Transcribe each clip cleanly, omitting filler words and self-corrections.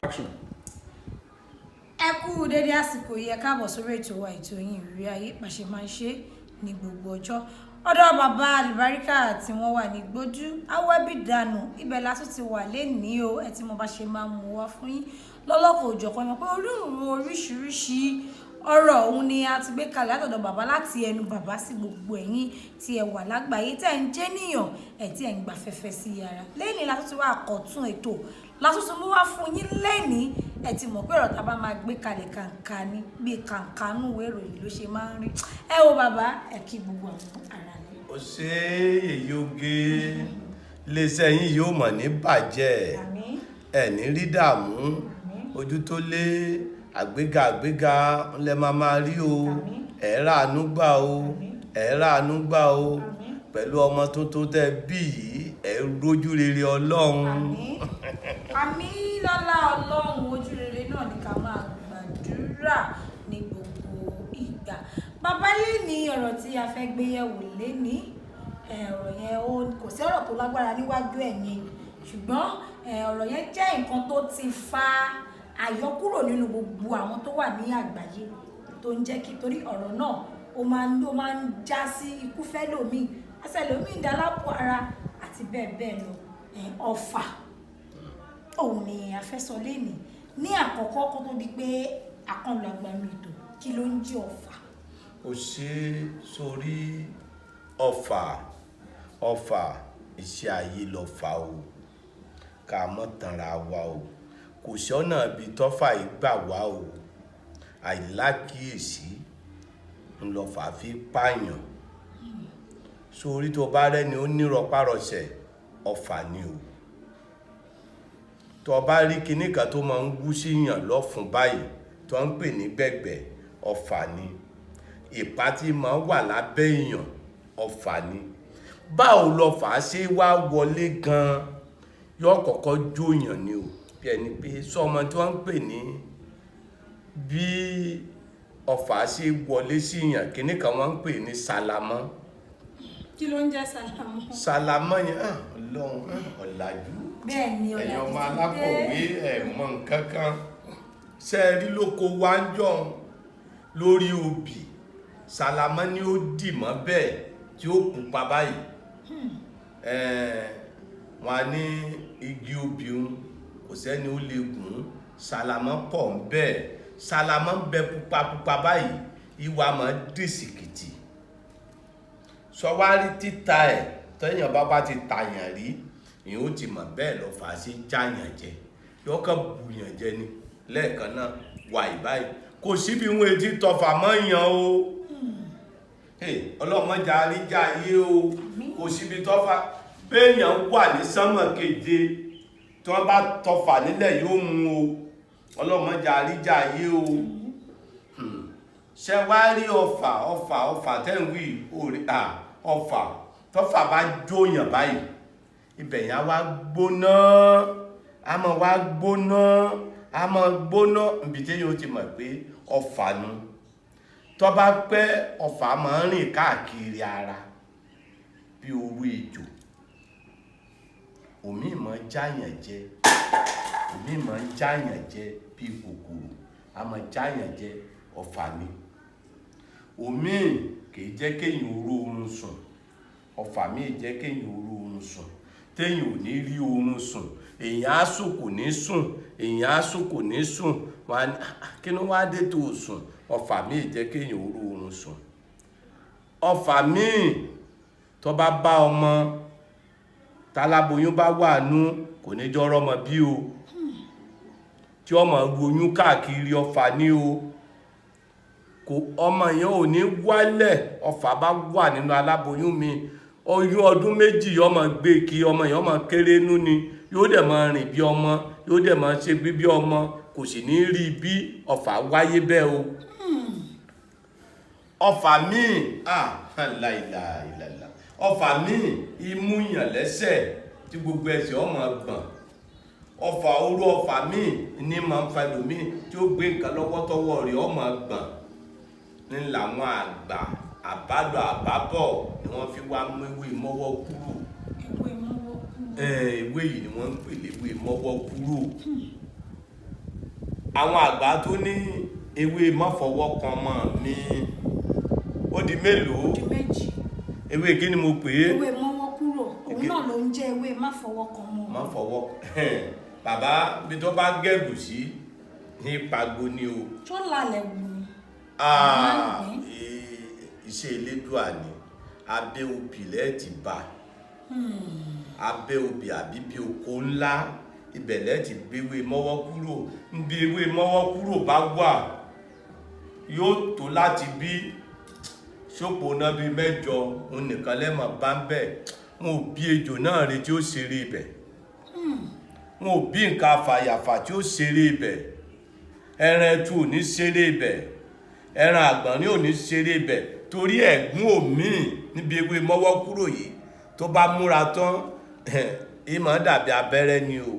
Action. Ẹ kú dédé àsìkò yìí, ẹ káàbọ̀ sórí ètò wa, ètò yín, Ìrírí Ayé. Bá ṣe máa ń ṣe ní gbogbo ọjọ́, ọ̀dọ̀ bàbá àlùbáríkà tí wọ́n wà ní Gbójú Awẹ́bìdànù, ibẹ̀ la tún ti wà lénìí o. Ẹ tí mo bá ṣe máa ń mú wá fún yín lọ́lọ́kọ̀ òjọ̀kan, mọ̀ pé onírúurú oríṣiríṣi ọ̀rọ̀ òun ni a ti gbé kalẹ̀ látọ̀dọ̀ bàbá, láti ẹnu bàbá sí gbogbo ẹ̀yin tí ẹ wà lágbàáyé, tẹ́ ń jẹ́ níyàn ẹ̀, tí ẹ̀ ń gbà fẹ́fẹ́ sí ara. Lẹ́yìn la tún ti wá àkọ́tún ètò la tún ti mú wá fún yín lẹ́nìí. Ẹ ti mọ̀ pé ọ̀rọ̀ tá a bá máa gbé kalẹ̀, kàǹkà ni, bíi kàǹkà nú ìwé ìròyìn ló ṣe máa ń rí. Ẹ wo bàbá, ẹ kí gbogbo àwọn ará rẹ̀. Ó ṣe èyí oge, iléeṣẹ́ yín yóò mọ̀ ní bàjẹ́. Àmín. Ẹ̀ ní rí dààmú, ojú tó lé, àgbéga àgbéga ńlẹ̀ máa máa rí o. Àmín. Ẹ̀ ráàánú gbà o. Àmín. Ẹ̀ ráàánú gbà o. Àmín. Pẹ̀lú ọmọ tuntun tẹ́ bí yìí, ẹ̀ rójú rere Ọlọ́run. Àmín, àmín, lọ́lá Ọlọ́run. Ojú rere náà ni ká máa gbàdúrà ní gbogbo ìgbà. Bàbá, lè ní ọ̀rọ̀ tí a fẹ́ gbé yẹ̀wò léní, ọ̀rọ̀ yẹn ó kò sí ọ̀rọ̀ tó lágbára níwájú ẹ̀ yẹn, ṣùgbọ́n ọ̀rọ̀ yẹn jẹ́ nǹkan tó ti fa àyọkúrò nínú gbogbo àwọn tó wà ní àgbáyé, tó ń jẹ́ kí torí ọ̀rọ̀ náà ó máa ń já sí ikú fẹ́ lòmíì, ẹsẹ̀ lòmíì ń dalápò ara àti bẹ́ẹ̀ bẹ́ẹ̀ lọ. Ọfà òun ni a fẹ́ sọ lénìí. Ní àkọ́kọ́, kó tó di pé àkànlò àgbàmì ètò, kí ló ń jẹ́ ọfà? Ó ṣe sórí ọfà, ọfà iṣẹ́ ayé lọ́fà o. Ká mọ́ tanra wa o, kò sí ọ̀nà ibi tọ́fà yìí gbà wá o. Àìlákìyèsí ńlọfà fi pààyàn. Sórí tó bá rẹ́ni ó nírọpárọsẹ̀, ọfà ni o. Tó bá rí kinní kan tó máa ń wú síyàn lọ́fun báyìí, tó ń pè ní gbẹ̀gbẹ̀, ọfà ni. Ìpá tí máa ń wà lábẹ́ èèyàn, ọfà ni. Báwo lọfà ṣe wá wọlé gan-an? Yóò kọ́kọ́ jóyàn ni o, bí ẹni pé sọmọ tí wọ́n ń pè ní bí ọfà ṣe wọlé síyàn, kinní kan wọ́n ń pè ní sálámọ́. Kí ló ń jẹ́ sálámọ́? Sálámọ́ yẹn, Ọlọ́run, ọ̀làjú. Bẹ́ẹ̀ ni. Ẹ̀yin Ọ̀làjú ọmọ ti dé. alákọ̀wé ẹ̀ mọ nǹkan kan. Ṣe é rí lóko wá ń jọ lórí obì, sálámọ́ ni ó dì mọ́ bẹ́ẹ̀ tí ó pupa báyìí. Wọn á ní igi obì ń kò sẹ́ni ó lè gùn, sálámọ́ pọ̀ ń bẹ́ẹ̀. Sálámọ́ ń bẹ pupa pupa báyìí, ìwà máa dìsìkìtì sọwárí títa ẹ̀. Tẹ́yàn bá bá ti tàyàn rí, ìyẹn ó ti mọ̀ bẹ́ẹ̀ lọ fà á sí jáyàn jẹ, yọkàn bùyàn jẹ ni lẹ́ẹ̀kan náà wà ìbáyìí. Kò síbi wọn etí tọfà mọ́ yàn o. Ọlọ́mọdé àríjà yé o. Kò síbi tọ́fà béèyàn wà ní sánmọ̀ keje, tí wọ́n bá tọfà nílẹ̀ yóò mú o. Ọlọ́mọdé àríjà yé o. Ṣe wá rí ọfà, ọfà, ọfà tẹ́ ń wí orí ọfà, tọ́fà bá jóyàn báyìí, ibẹ̀ yẹn á wá gbóná, á máa wá gbóná, á máa gbóná. Ibi tí yóò ti mọ̀ pé ọfà nu, tó bá pẹ́, ọfà máa ń rìn káàkiri ara bí orú ejò. Òmíì máa jáyàn jẹ, òmíì máa jáyàn jẹ bí kòkòrò, á máa jáyàn jẹ, ọfà ni. Òmíì kìí jẹ́ kéèyàn oró oorun sùn. Ọfà míì jẹ́ kéèyàn oró oorun sùn, téèyàn ò ní rí oorun sùn. Èèyàn á sùn, kò ní sùn. Èèyàn á sùn, kò ní sùn. Wọn á ní, "Ah, kí ló wá dé tó sùn?" Ọfà míì jẹ́ kéèyàn oró oorun sùn. Ọfà míì, tó bá bá ọmọ táláboyún bá wà nú, kò ní jọ́ rọ́mọ bí o, tí ọmọ oyún káàkiri, ọfà ní o. Kò ọmọ yẹn ò ní wálẹ̀. Ọfà bá wà nínú aláboyún mi, oyún ọdún 2 ọmọ gbé kí ọmọ yẹn, ọmọ kéré nú ni, yóò dẹ̀ máa rìn bí ọmọ, yóò dẹ̀ máa ṣe bí ọmọ, kò sì ní rí bí ọfà wáyé bẹ́ẹ̀ o. Ọfà míì, láìláìláìlá, ọfà míì imú yàn lẹ́sẹ̀ tí gbogbo ẹsẹ̀ ọmọ gbọ̀n. Ọfà orú, ọfà míì ní máa ń fa ẹlòmíì tí ó gbé nǹkan lọ́wọ́, tọwọ́ rẹ̀ ọmọ gbọ̀n. Ní làwọn àgbà àbálọ àbábọ̀ ni wọ́n fi wá mú ewé mọ́wọ́ kúrò. Ewé mọ́wọ́ kúrò. Ewé yìí ni wọ́n ń pè léwé mọ́wọ́ kúrò. Àwọn àgbà tó ní ewé mọ́fọwọ́ kan mọ́ mi, ó di mélòó? Di méjì. Ewé kí ni mo pè é? Ewé mọ́wọ́ kúrò, òun náà ló ń jẹ́ ewé má fọwọ́ kan mọ́. Má fọwọ́ bàbá bí tó bá gẹ̀gùn sí ní pagbo ni o. Tó lálẹ́ wù ni. Ah, iṣẹ́ elédùà ni. Abẹ́ obì lẹ́ẹ̀tì bá, abẹ́ obì àbí bí oko ńlá, ibẹ̀ lẹ́ẹ̀tì gbéwé mọ́wọ́ kúrò. Níbi ewé mọ́wọ́ kúrò bá wà, yóò tó láti bí ṣòpò náà bíi mẹ́jọ, òun nìkan lẹ́mọ̀ bá ń bẹ̀. Wọn ò bí ejò náà rí tí ó ṣeré ibẹ̀, wọn ò bí nǹkan afàyàfà tí ó ṣeré ibẹ̀, ẹran ẹtu ò ní ṣeré ibẹ̀, ẹran àgbọ̀nrín ò ní ṣeré ibẹ̀, torí ẹ̀gún òmíì níbi ewé mọ́wọ́ kúrò yìí tó bá múra tán, ìmọ̀ dàbí abẹ́rẹ́ ni o.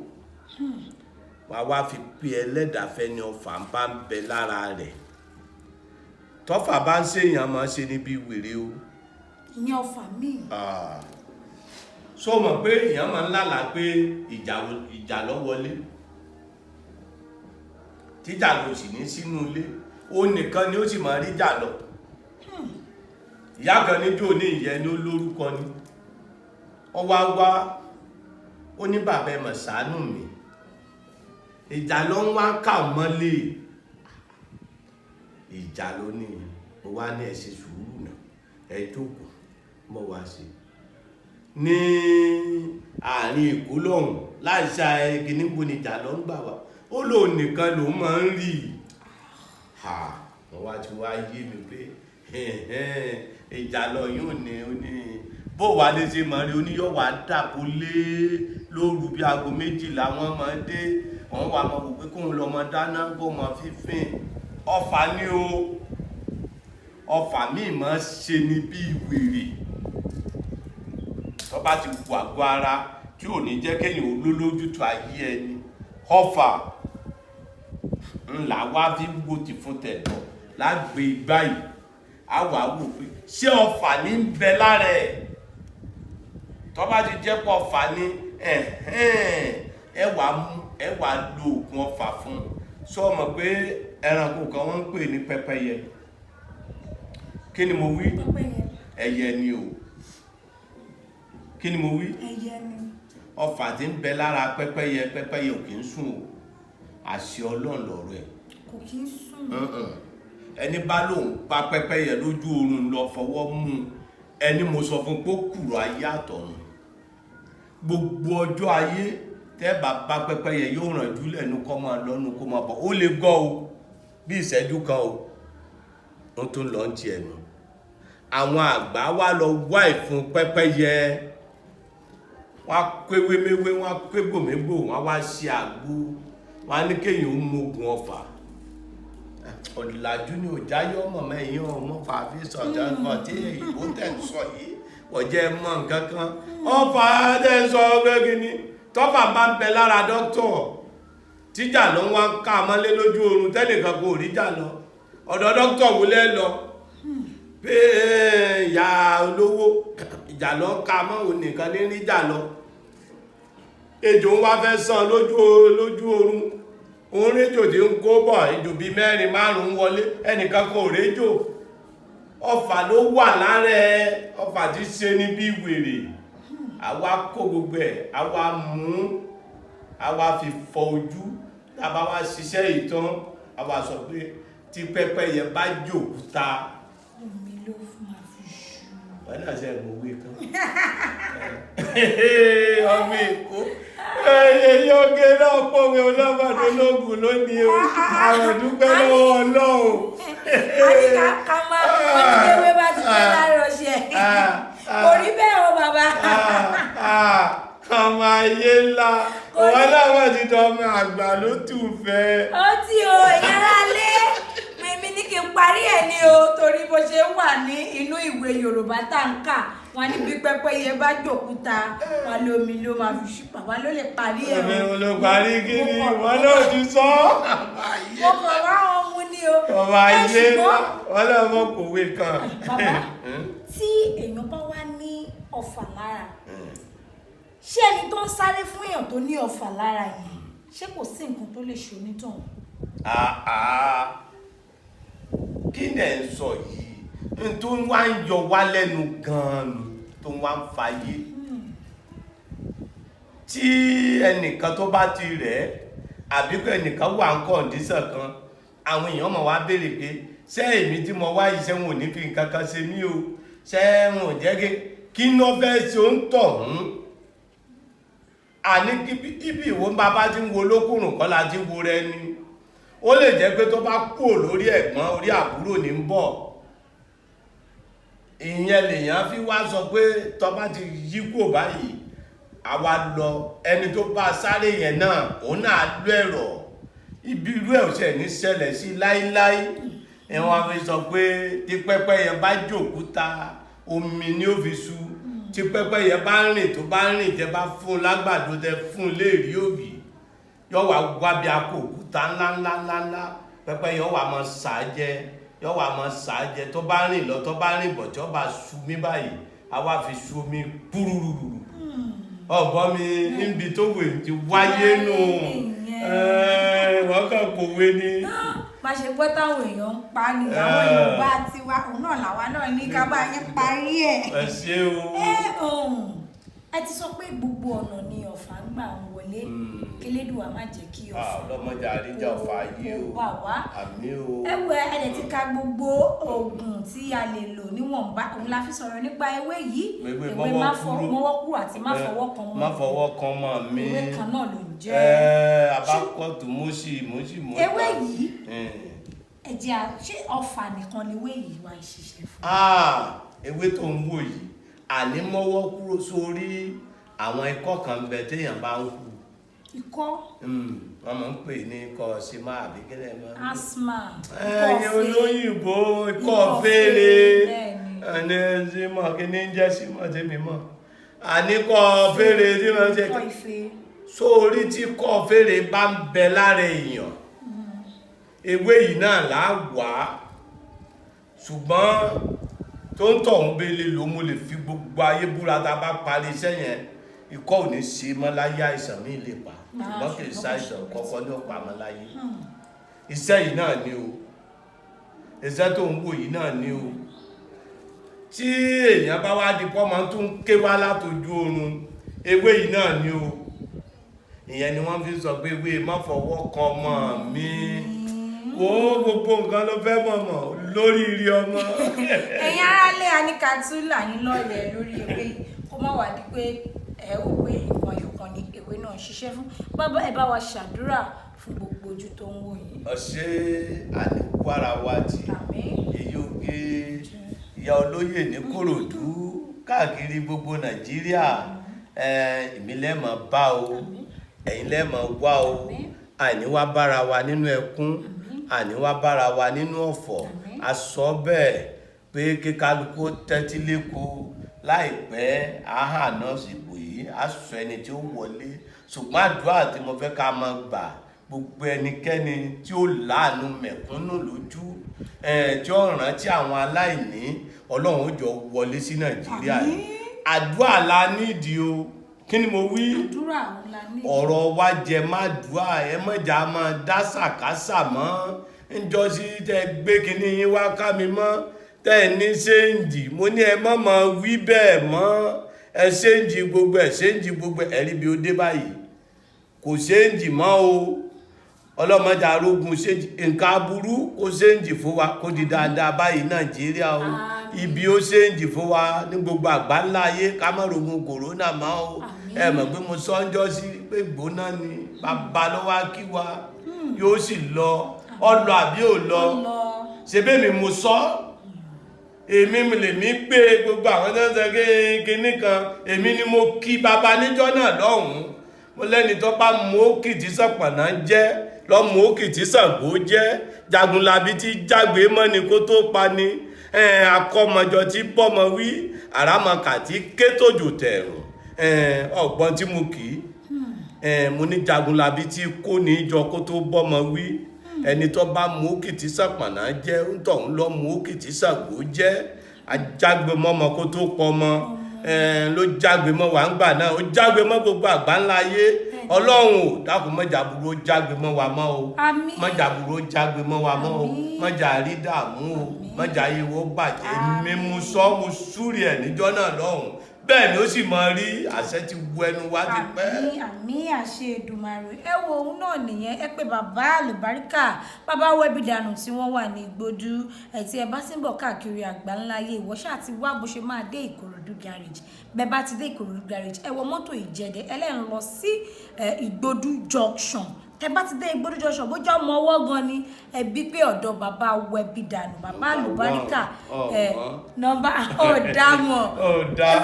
Wàá wá fi pé ẹlẹ́dàáfẹ́ ni ọfà ń bá ń bẹ lára rẹ̀. Tọ́fà bá ń ṣèyàn máa ṣe níbi wèrè o. Ìyẹn ọfà míì. So mọ̀ pé èèyàn máa ń lálàá pé ìjà lọ wọlé, tíjà ló sì ní sínú ilé, ó nìkan ni ó sì máa rí jà lọ. Ìyá kan níjó ní ìyẹn ní olórúkọ ni ó wá wá, ó ní bàbá ẹ mà ṣàánú mi, ìjà ló ń wá kà mọ́lé. Ìjà ló ní ó wá ní ẹ ṣe sùúrù náà, ẹ jókòó mọ́ wá sí ní àárín Èkó lọ́hùn láìsá ẹgì níbo ni ìjà ló ń gbà wá, ó lóun nìkan lòun máa ń rí i. Wọ́n wá ti wá yé mi pé ìjà lọ yóò ní ó ní bó wà lè ṣe mọ̀ rí, oníyọ̀ wà dàpọ̀ lé lóru bí aago 12 wọ́n máa dé, wọ́n wà máa wò pé kóun lọ máa dáná kó máa fífín. Ọfà ni o, ọfà míì máa ṣe ni bí wèrè tó bá ti wù àgọ́ ara tí ò ní jẹ́ kéèyàn olólójútu ayé ẹni. Ọfà ńlá wá fi wo ti fún tẹ̀dọ̀ lágbè igbá yìí, á wà wò pé ṣé ọfà ní ń bẹ lára ẹ̀. Tó bá ti jẹ́ pọ̀ ọfà ní, ẹ wà mú, ẹ wà lo oògùn ọfà fún. Sọ mọ̀ pé ẹranko kan wọ́n ń pè ní pẹ́pẹ́yẹ? Kí ni mo wí? Pẹ́pẹ́yẹ. Ẹyẹ ni o. Kí ni mo wí? Ẹyẹ ni. Ọfà tí ń bẹ lára pẹ́pẹ́yẹ, pẹ́pẹ́yẹ ò kì í sùn o. Àṣẹ Ọlọ́run lọ̀rọ̀ ẹ̀. Kò kì í sùn. Ẹni bá lòun pa pẹ́pẹ́yẹ lójú oorun lọ fọwọ́ mú ẹni mo sọ fún pé ó kùrọ̀ ayé àtọ̀run. Gbogbo ọjọ́ ayé tẹ́ bá bá pẹ́pẹ́yẹ yóò ràn jù lẹ́nu kọ́ máa lọ́nu kó máa bọ̀. Ó lè gọ́ o bí ìṣẹ́jú kan o, ó tún lọ ń tiẹ̀ nù. Àwọn àgbà wá lọ wá ìfun pẹ́pẹ́yẹ, wọ́n á kó ewéméwé, wọ́n á kó egbòmégbò, wọ́n á wá ṣe àgbo, wọ́n á ní kéèyàn ó mú oògùn ọfà. Ọ̀làjú ni òjá yọ mọ̀mọ́ ẹ̀yìn ọmọ fàáfi sọ̀tàn kan tí èyíbó tẹ̀ ń sọ yìí ọ̀jẹ̀ mọ̀ nǹkan kan. Ọfà tẹ̀ ń sọ gbẹ́gi ni tọ́fà bá ń bẹ lára dókítọ̀, tíjà ló ń wá ká mọ́lé lójú oorun tẹ́nìkan kò rí jà lọ. Ọ̀dọ̀ dókítọ̀ wo lẹ́ lọ pé ìyá olówó ìjà ló ń ká mọ́ òun nìkan ní rí jà lọ. Ejò ń wá fẹ́ sàn lójú oorun, òun réjò tí ń kó bọ̀, ejò bíi 4 5 wọlé, ẹnìkan kò réjò. Ọfà ló wà lára ẹ, ọfà tí ṣe ní bí wèrè. Àwa kó gbogbo ẹ̀, àwa mú, àwa fi fọ ojú. Tá a bá wá ṣiṣẹ́ ìtàn, àwa sọ pé tí pẹ́pẹ́yẹ bá jòkúta, omi ló máa fi ṣú. Wọ́n náà ṣe ìmọ̀wé kan. Ọmọ Èkó èyí oge náà pọ̀wé ọlọ́mọdé ológun lónìí o. Àwọn dúpẹ́ lọ́wọ́ Ọlọ́run. A ní ká máa wọ́n ní ewé bá ti fẹ́ lára ọṣẹ. Kò rí bẹ́ẹ̀ o bàbá. Ọmọ ayé ńlá, òun náà wọ́n ti dán ọmọ àgbà ló tù fẹ́. Ó ti o, ìyára lé mímí ní kí n parí ẹ̀ ní o, torí bó ṣe wà ní inú ìwé Yorùbá tá ń kà, wọn ní bí pẹ́pẹ́yẹ bá jòkúta, wọn lómi ló máa fi ṣú, bàbá ló lè parí ẹ̀ o. Èmi ló parí kí ni ìwọ náà ti sọ. Mo kàn wá wọn mú ní o. Ọmọ ayé ńlá, wọn náà mọ kòwé kan. Bàbá, tí èèyàn bá wá ní ọfà lára, ṣé ẹni tó ń sáré fún èèyàn tó ní ọfà lára yẹn, ṣé kò sí nǹkan tó lè ṣe onítọ̀hún? Àà, kí ni ẹ̀ ń sọ yìí? N tó ń wá ń yọ wá lẹ́nu gan-an nù, tó ń wá ń fayé. Tí ẹnìkan tó bá ti rẹ̀ ẹ́, àbí pé ẹnìkan wà ń kọ̀ǹdíṣàn kan, àwọn èèyàn mọ̀ wá béèrè pé ṣé èmi tí mo wá yìí, ṣé wọn ò ní fi nǹkan kan ṣe mí o, ṣé wọn ò jẹ́ kí iná fẹ́ ṣe ó ń tọ̀ hún. Àní ibi ìwò bàbá tí ń wo lókùnrùn kọ́ la ti ń wo rẹ ni. Ó lè jẹ́ pé tó bá kúrò lórí ẹ̀gbọ́n, orí àbúrò ní ń bọ̀. Ìyẹn lèèyàn fi wá sọ pé tó bá ti yí kúrò báyìí, àwa lọ ẹni tó bá sáré yẹn náà, òun náà lọ ẹ̀rọ. Ibi irú ẹ̀ ò ṣe ní ṣẹlẹ̀ sí láíláí. Ìwọ̀n fi sọ pé tí pẹ́pẹ́yẹ bá jòkúta, omi ni ó fi su. Tí pẹ́pẹ́yẹ bá ń rìn, tó bá ń rìn, tẹ bá fún un lágbàdo, tẹ fún un léèrí òbí, yọ wá wá bí akó òkúta ńlá ńlá ńlá ńlá, pẹ́pẹ́yẹ wà máa sá jẹ, yọ wá máa sá jẹ. Tó bá rìn lọ, tó bá rìn bọ̀, tí ó bá su mí báyìí, a wá fi su omi púrúrúrú. Ọ̀gbọ́n mi, níbi tó wè ti wáyé nù, wọ́n kàn kòwé ni. Bá ṣe gbọ́ táwọn èèyàn ń pa ni àwọn Yorùbá tiwa, òun náà làwa náà ní ká bá yín parí ẹ̀. Ẹ ṣé o. Ẹ ti sọ pé gbogbo ọ̀nà ni ọ̀fà ń gbà ń wọlé. Kélédùà má jẹ́ kí ọ̀fà ọlọ́mọdé àríjà ọ̀fà yìí o. wà wá. Àmín o. Ẹ wo, ẹ lè ti ka gbogbo oògùn tí a lè lò níwọ̀nba, òun la fi sọ̀rọ̀ nípa ewé yìí. Ewé ewé mọ́wọ́ kúrò àti má fọwọ́ kan mọ́. Má fọwọ́ kan mọ́ mi. Ewé kan náà ló ń jẹ́. Abákọ̀tù mọ́sì mọ́sì mọ́ta. Ewé yìí, ẹ jẹ́ ṣé ọ̀fà nìkan ni ewé yìí wá ń ṣiṣẹ́ fún? Ewé tó ń wò yìí, àní mọ́wọ́ kúrò sórí àwọn ikọ́ kan bẹ téèyàn bá ń kú. Ikọ́? Wọ́n máa ń pè ní ikọ́ símá àbí kílẹ̀ máa ń pè. Asthma. Ẹ̀yin olóyìnbó, ikọ́ fèrè. Ẹni símọ̀ kí ní jẹ́ símọ̀ tèmi mọ̀. Àní ikọ́ fèrè tí wọ́n ṣe. Sórí tí ikọ́ fèrè bá ń bẹ lára èèyàn, ewé yìí náà là á wà. Ṣùgbọ́n tó ń tọ̀ ń bele ló mo lè fi gbogbo ayé búra, tá a bá parí iṣẹ́ yẹn, ikọ́ ò ní ṣe mọ́ láyé, àìsàn mi lè pa. Ṣùgbọ́n kì í ṣàìsàn kọ́kọ́ ní ọ̀pá mọ́ láyé. Iṣẹ́ yìí náà ni o. Iṣẹ́ tó ń wò yìí náà ni o. Tí èèyàn bá wá di pọ́ máa tún ké wá látojú oorun, ewé yìí náà ni o. Ìyẹn ni wọ́n fi sọ pé ewé má fọwọ́ kan ọmọ mi. Wo gbogbo nǹkan ló fẹ́ mọ̀mọ̀ lórí ire ọmọ. Ẹ̀yin aráalé, Aníkatú là yín lọ́rẹ̀ẹ́ lórí ewé yìí, kó má wá di pé ẹ ó pé nǹkan ẹyọ̀kan ni ewé náà ń ṣiṣẹ́ fún. Bàbá, ẹ bá wa ṣàdúrà fún gbogbo ojú tó ń wò yín. Ọ̀ṣẹ́ àníkú ara wa tì. Èyí oge ìyá olóyè ní Kòròdú káàkiri gbogbo Nàìjíríà, èmi lẹ́mọ̀ bá o, ẹ̀yin lẹ́mọ̀ wá o. Àní wá bára wa nínú ẹkún, àní wá bára wa nínú ọ̀fọ̀. A sọ bẹ́ẹ̀ pé kíkálukú tẹ́tí léko láìpẹ́ àhà náà sì bò yìí, a sọ ẹni tí ó wọlé. Ṣùgbọ́n àdúrà tí mo fẹ́ ká máa gbà, gbogbo ẹnikẹ́ni tí ó láàánú mẹ̀kúnnù lójú, tí ó rántí àwọn aláìní, Ọlọ́run ó jọ wọlé sí Nàìjíríà yìí. Àdúrà la nídìí o. Kí ni mo wí? Àdúrà la nídìí. Ọ̀rọ̀ wa jẹ má dùá, ẹ mọ̀jà máa dá sàkásà mọ́. Ńjọ́ sí tẹ gbé kinní yín wá ká mi mọ́, tẹ́ ẹ ní ṣéǹjì, mo ní ẹ má máa wí bẹ́ẹ̀ mọ́. Ẹ ṣéǹjì gbogbo ẹ, ṣéǹjì gbogbo ẹ, rí bí ó dé báyìí. Kò ṣéǹjì mọ́ o. Ọlọ́mọdé arógun ṣéǹjì, nǹkan aburú kò ṣéǹjì fún wa, kó di dáadáa báyìí Nàìjíríà o. Ibi ó ṣéǹjì fún wa ní gbogbo àgbáńlá ayé, ká má rogun kòrónà mọ́ o. Ẹ mọ̀ pé mo sọ ń jọ́ sí pé gbóná ni bàbá ló wá kí wa, yóò sì lọ. Ọ lọ àbí ò lọ? Ṣe bẹ́ẹ̀ mi mo sọ? Èmi lèmi gbé gbogbo àwọn tó ń sọ kinní kan, èmi ni mo kí bàbá níjọ́ náà lọ́hùn-ún. Mo lẹ́ni tó bá mú òkìtì Ṣànpọ̀nná jẹ́, lọ́ mú òkìtì Ṣàngó jẹ́, Jagunlabi tí jágbe mọ́ ni kó tó pa ni, akọ́mọjọ tí bọ́mọ wí, àràmọ̀kà tí ké tòjò tẹ̀rùn. Ọ̀gbọ́n tí mo kì í, mo ní Jagunlabi tí kò ní jọ kó tó bọ́mọ wí. Ẹni tó bá mú òkìtì Ṣànpọ̀nná jẹ́, ń tọ̀hún lọ́ mú òkìtì Ṣàngó jẹ́, ajágbe mọ́mọ kó tó pọmọ. Ló jágbe mọ́ wà ń gbà náà, ó jágbe mọ́ gbogbo àgbáńlá ayé. Ọlọ́run ò dákun, mọ́jà burú ó jágbe mọ́ wa mọ́ o. Àmín. Mọ́jà burú ó jágbe mọ́ wa mọ́ o. Àmín. Mọ́jà rí dààmú o, mọ́jà ayé wo bàjẹ́. Àmín. Mímú sọ mo súrì ẹ̀ níjọ́ náà lọ́hùn, bẹ́ẹ̀ ni ó sì mọ rí àṣẹ ti wu ẹnu wa ti pẹ́. Àmín, àmín, àṣẹ Èdùmàrè. Ẹ wo, òun náà nìyẹn. Ẹ pé bàbá àlùbáríkà, bàbá wẹbi dànù tí wọ́n wà ní Ìgbòdú. Ẹ tí ẹ bá sì ń bọ̀ káàkiri àgbáńlá ayé, ìwọ ṣáà ti wá bó ṣe máa dé Ìkòròdú garage. Bẹ́ẹ̀ bá ti dé Ìkòròdú garage, ẹ wọ mọ́tò Ìjẹ̀dẹ̀, ẹlẹ́rìn lọ sí Ìgbòdú junction. Tẹ bá ti dé Ìgbòdú junction, bójú ọmọ ọwọ́ gan ni, ẹ bí pé ọ̀dọ̀ bàbá wẹbi dànù, bàbá àlùbáríkà ẹ nọ́mbà ọ̀dàmọ̀.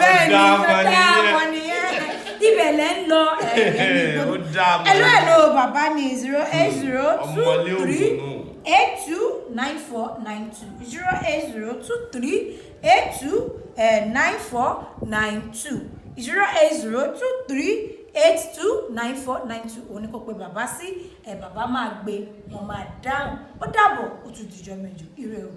Bẹ́ẹ̀ ni. Ọ̀dàmọ̀. Ọ̀dàmọ̀ nìyẹn, ibẹ̀ lẹ́ ń lọ ẹ̀ ní Ìgbòdú. Ó dààmú. Hello, hello, bàbá ní 080 Ọmọlé 2 3 ògùn nù. 82 94 92, 0802382 9492, 08023829492. Òun ni kò pe bàbá sí ẹ, bàbá máa gbé, wọn máa dáhùn. Ó dàbọ̀, ó tún dijọ́ mẹ́jọ. Ire o.